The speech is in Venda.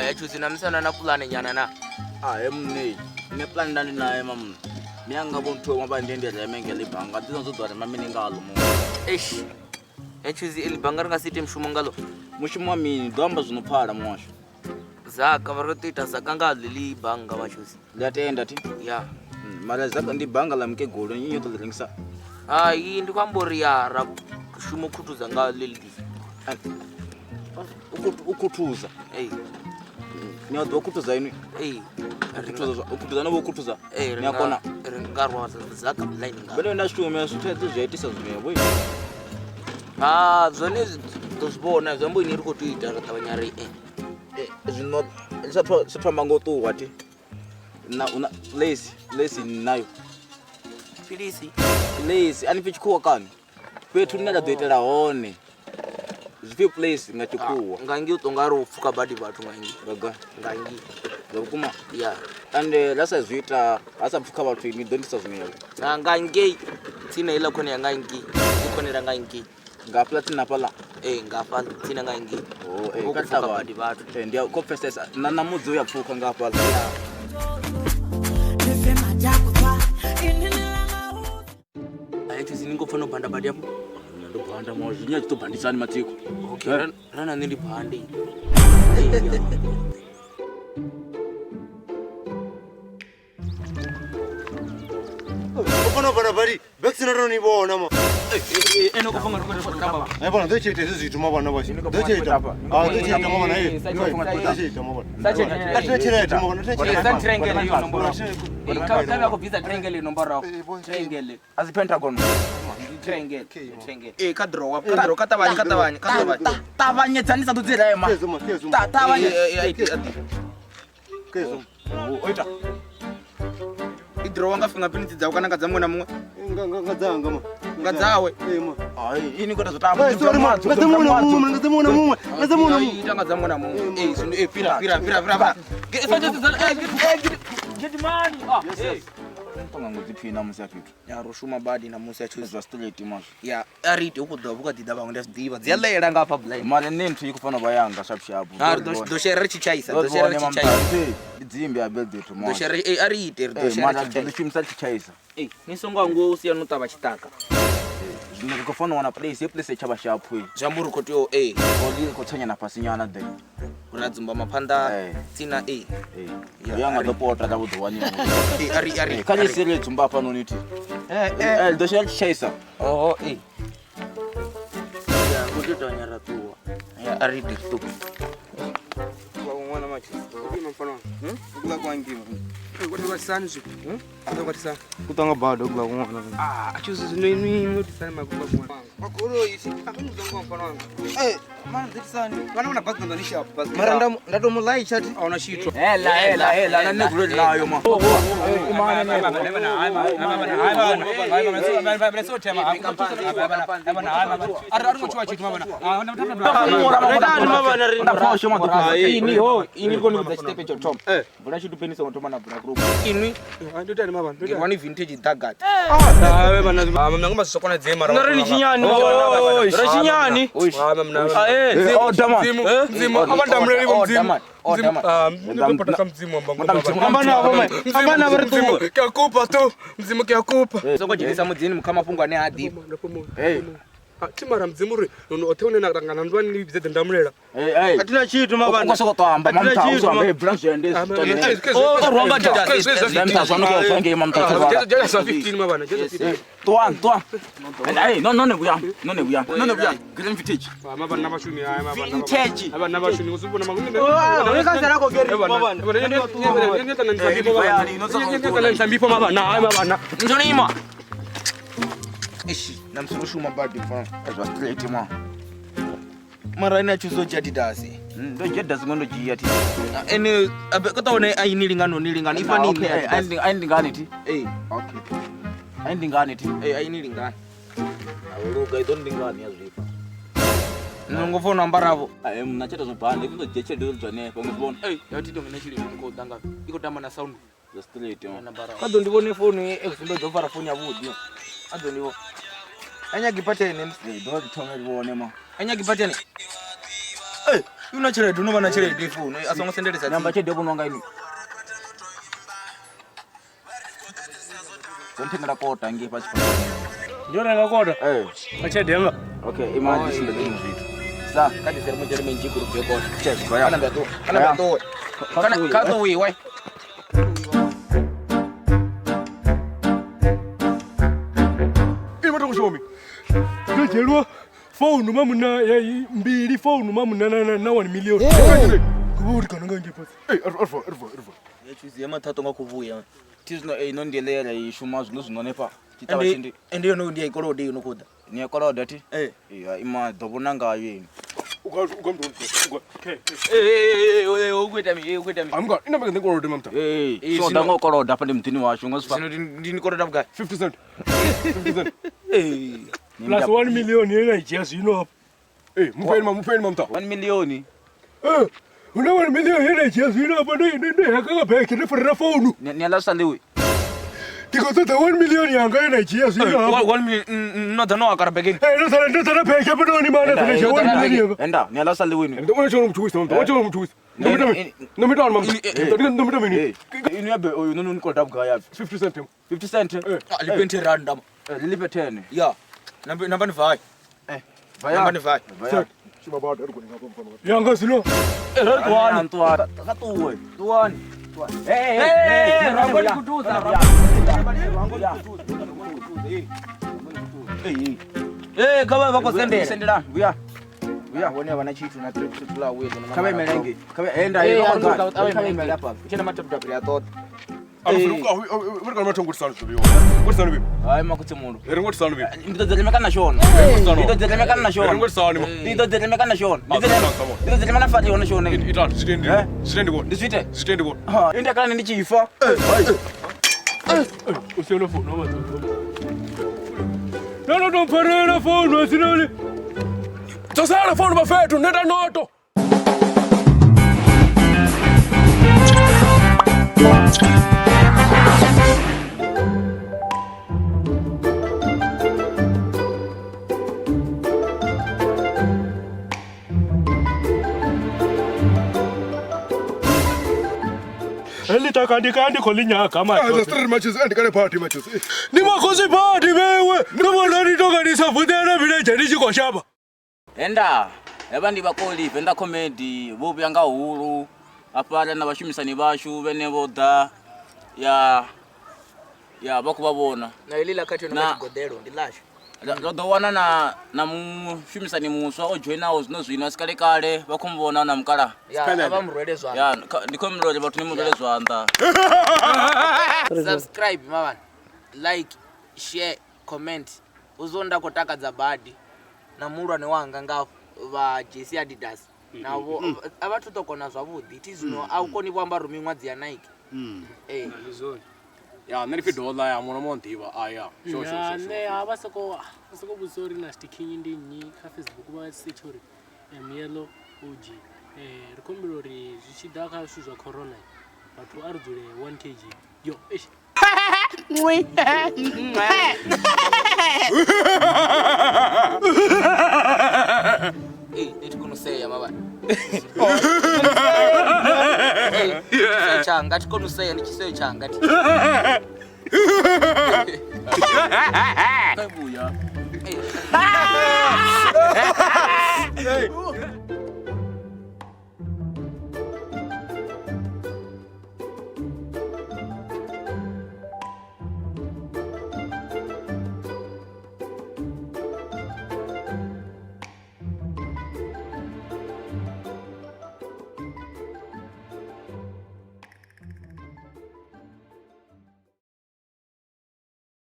Ya tshusi na misana na pulane nyana na. Ah, he munne nṋe pulane nda ndi naye mamuṋe mianga vho nthoma vha ndi ndi reme ngeli banga ndi dzo ḓo rema mini ngalo mu. Eish. Ya tshusi eli banga ri nga si ite mushumo ngalo. Mushumo wa mini ḓo amba zwino pfala muhasho. Zaka vha ri ḓo ita zaka nga ḽi banga vha tshusi. Ndi a tenda thi. Ya. Mara zaka ndi banga ḽa mukegulu nnyi yo ḓo ḽi rengisa. Hai ndi khou amba uri ya ra shuma u khuthuza nga ḽi ḽi. U khuthuza. Ee. Ni a ḓo khuthuza inwi. Ee. U khuthuza no vho khuthuza. Ee, Ni a kona. Ri nga rwa zaka line nga. Vhone nda shume zwithu zwi a itisa zwiṅwe vho. Ah, zwone ḓo zwi vhona zwi amba ini ri khou tea u ita ra ṱavhanya ri Zwino sa thoma ngo ṱuwa thi. Na una place place nayo. Philisi. Place ani pfi tshikhuwa kani. Fhethu nṋe nda ḓo itela hone. Zwipfi place nga tshikhuwa. Nga ngi u tonga ri u pfuka badi vhathu nga ngi. Nga Nga ngi. Zwa vhukuma. Ya. And ra sa zwi ita ha sa pfuka vhathu ni ḓo ndisa zwiṅwe. Nga nga ngei tsini iḽa khone ya nga ngi. I khonela nga ngi. Nga hafhaḽa tsini hafhaḽa. Ee, nga hafhaḽa tsini nga ngi. Oh, eh, Vho kha pfuka ṱavhanye. badi vhathu. Eh, ndi a khou pfesesa na na mudzi uya pfuka nga hafhaḽa. Hai tshusi ni khou pfa no banda badi afho. Ndo banda mo zwinya tshi ḓo bandisani matsiko. Okay, ra na nṋe ndi bande. U kona u banda badi vaccine ro ni vhona ma. Ene u khou pfa nga ri khou tamba. Ai vhona ḓo tshi ita hezwi zwithu ma vhona vha. Ḓo tshi ita. Ah ḓo tshi ita ma vhona eh. Ḓo tshi ita ma vhona. A thi tshelede ma vhona, thi tshelede. Sa triangle iyo nomboro. Kha vha khou bvisa triangle iyo nomboro. Triangle. A si pentagon. Ndi triangle. Triangle. Eh, kha draw, kha draw, kha ṱavhanye, kha ṱavhanye, kha ṱavhanye. Ṱavhanyedzani sa ḓo dzi rema. Kezo ma, kezo ma. Ṱavhanye. Eh, eh, eh, Kezo. O ita. I draw nga fingerprint dzawe kana nga dza muṅwe na muṅwe. Nga nga nga dzanga ma. Nga dzawe. Eh ma. Ai, ini kota zwo tamba. Eh sorry ma. Nga dza muṅwe na muṅwe, nga dza muṅwe na muṅwe, nga dza muṅwe na muṅwe. Ita nga dza muṅwe na muṅwe. Eh, zwino eh fhira, fhira, fhira, fhira. fhira. Sa just eh get money. Ah, eh. Tonga ngo dziphina musi a fhethu. Ya ro shuma badi na musi a tshuzi. Zwa straight ma. Ya a ri ite u khou ḓo vhu kha ḓi ḓa vhaṅwe ndi a zwi ḓivha. Dzi a ḽela nga hafha blind. Mara nṋe nthu i khou fanela u vha yanga sharp sharp. Ha ri ḓo shera ri tshi tshaisa, ḓo shera ri tshi tshaisa. Ndi dzimbi a build it mo. Ḓo shera eh a ri ite ri ḓo Eh, shera mara ri tshi ḓo tshaisa. shumisa tshi tshaisa. Eh, ni songo hangwa u sia no ṱavha tshiṱaka. Zwino ri khou fanela u wana place, he place tsha vha sharp. Zwi amba uri u khou tea u eh Ori khou tsanyana fhasi nyana ḓe. ra dzumba maphanḓa Eh. tsina eh. Eh. Ya, Ya nga ari. ḓo pota ḽa vhuḓi wani. Eh a ri a ri. Kha ni sire dzumba hafha noni thi. Eh Eh, ḓo shela tshi tshaisa. Oh eh. Ya u tea u ṱavhanya ra ṱuwa. Ya a ri ite ri ṱuwe. Ku tanga bado kula kun'wana. Ah, achuzi zwino inwi notisani makuba kun'wana. Magoloi Eh, mara nditisani. vana vana bhazi ndanza nishapu bhazi. Mara nda to mu laicha ti. auna chitwa. Hela hela hela na nṋe goloi nayo ma. Ini ho, ini ri koni vhudza tshiṱepe tsho thoma. Vula tshitupeni songo thoma na vula group. Inwi ngirwani vintage dagat. Songo dzhenisa mudzini mukha mafhungo ane ha ḓivhi. Timara mudzimu uri nono oṱhe une na ṱangana ndwa ni vhidze ndamulela. Eh, eh. Atina tshithu ma U vhana. khou sokou ṱo amba mamtha u so amba bvula zwende. Mamtha zwa no khou zwa ngei mamtha zwa. Jazwa 15 mabana, jazwa 15. Ṱuwani, ṱuwani. Hey, no no ne vhuya. No ne vhuya. No ne vhuya. Green vintage. Mabana vhashumi haya mabana. Vintage. Abana vhashumi usubona makunde. Ndonima. Ishi, na musi ro shuma badi mfana. Zwa straight ma. Mara ine a tshuzo dzhia Adidas. Ndo dzhia Adidas ngo ndo dzhia thi. Ene abe ka ṱone a ini lingano ni lingano ifani Okay, ni Adidas. ai ndingani thi. Eh, Okay. Ai ndingani thi. eh a ini lingano. Luga i ḓo ndingani ya zwifha. Nṋe ngo fona ambaravo. Ai mna tshelede zwo banda, ndo dzhia tshelede dzo hanefha ngo vhona. Eh, ya thi tonga na tshelede ni khou ḓa nga. I khou tamba na sound. Zwa straight ma. Kha ḓo ndi vhone founu e sumbedza u fara founu ya vhuḓi. A ḓo ndi vhone. Anyagi pattern. Eh, ḓo ri thome ri vhone ma. Anyagi pattern. Eh, una tshelede no vha na tshelede founu a songo sendelesa. Namba tshelede vhonwa nga ini. Nthengela kota ngei fhasi. Ndo renga kota. Eh. Nga tshelede yanga. Okay, ima ndi sumbedze ni zwithu. Sa, Kha ḓisele mutshele minzhi group ya kota. check vaya. Kana nda ṱuwa. Kana nda ṱuwa. Kana kha ṱuwiwe. Ine vha tou shumi. Ndo dzhielwa founu mamuna ya mbili founu mamuna na 1 million. Kuvha uri kana nga ngei fhasi. Eh, erfa erfa erfa. Ya chuzi ya mathato nga khou vhuya. Thi zwino eh ino ndi lera i shuma zwino zwino hanefha. Tshitavha tshindi. Ende yono ndi ya ikolode yo no khou ḓa. Ni ya koloda thi? Eh. Ya ima ḓo vhona ngayo ini. Uka uka mntu uka. Eh eh eh ukuita mi ukuita mi. Amga ina mbe ngoro de mamta. Eh, Eh, so zwino- nda ngo koloda hafha ndi muḓini washu ngo zwi Zwino ndi ni koloda vhugai? 50 cent. 50 cent. Eh. Plus 1 million ye na i dzhia zwino hafha. Eh, mupeni ma mupeni mamta. 1 million. Eh, hu na 1 million ye na i dzhia zwino hafha ndo ndo haka nga beke ndo farela founu. Ni ala sa liwi. Ndi khou ṱoḓa 1 million yanga ye na i dzhia zwino hafha. 1 million no ḓa no akara bekeni. Eh, ndo sala beke hafha ndo ni mana sala dzhia 1 million yanga. Enda, ni ala sa liwi ni. Ndo mona choro mthuisa mamta. Wa choro mthuisa. Ndo mita mini. Ndo mita mamta. Ndo mita mini. Eh, inu yabe oyu no ni koloda vhugai yabe. 50 cent. 50 cent. Eh. Lipe 10 rand ndama. Eh, lilipe 10. Ya. Namba namba ni vai. Eh, Namba ni vai. Vaya. Shuma ba da rukuni ngapha mfana. Yanga zwino. Eh, rand Tuwani, tuwani. Ka tuwe. Tuwani. Eh, eh, Eh, rambo ndikutuza. Eh, kava vako sendela. Sendela, vuya. Vuya wone vana chithu na trip trip la uye. Kave melenge. Kave enda Eh, iyo ava kave melenge hapa. Chena matap ya tot. Arufuka uri kana mathongo tisano zviyo. Ngotisano bibi. Hayi makutsi munhu. Ri ngotisano bibi. Ndi ḓo ḓilemeka na shona. Ndi ḓo ḓilemeka na shona. Ri ngotisano. Ndi ḓo ḓilemeka na shona. Ndi Ah, come on. ḓo ḓilemeka na fati yone shona. Itani zwitendi. Eh? Zwitendi vhona. Ndi zwiite. Zwitendi vhona. Ha, inda kana ndi tshi fa. U siela founu wa ṱoḓa. No no mpfarela founu asina. Tsosala phone bafethu neta noto. Eli takandika ndi khou ḽi nyaga Ah, manje. the street matches and kana party matches. Ni makhosi party vhewe. Ndo vhona ni tonga ni sa vuḓela milenzhe ni tshi khou shavha. Enda, hevha ndi vhakoli Venda Comedy vho vhuya nga hulu hafhaḽa na vhashumisani vhashu vhene vho ḓa ya ya vha khou vha vhona. Na ili la khathu Na- no tshigodelo ndi lashu. Ro ḓo wana na mushumisani muswa o joinaho zwino zwino a si kale kale vha khou mu vhona na mukala. Ya, ava murwele zwanḓa. Ya, ndi khou humbela uri vhathu ni mu rwele zwanḓa. Subscribe mavana. Like, share, comment. Uzo nda khou takadza badi na muhulwane wanga nga vha JC Adidas. Navho a vha thu ḓo kona zwavhuḓi thi zwino a u koni vho ambara miṅwadzi ya Nike. Eh. Ya, nṋe ndi pfi dola ya mona mo nḓivha. Ah ya. Sure sure sure. Nṋe ha vha soko vhudzisa uri na Stikinyi ndi nnyi kha Facebook vha search uri Yellow OG. Ri khou humbela uri zwi tshi ḓa kha zwithu zwa corona vhathu a ri dzule 1 kg. Yo, eish. Eh, ndi thi koni u sea mavhana. Eh, tshiseo tshanga thi koni u sea ndi tshiseo tshanga thi. Kha vhuya. Eh.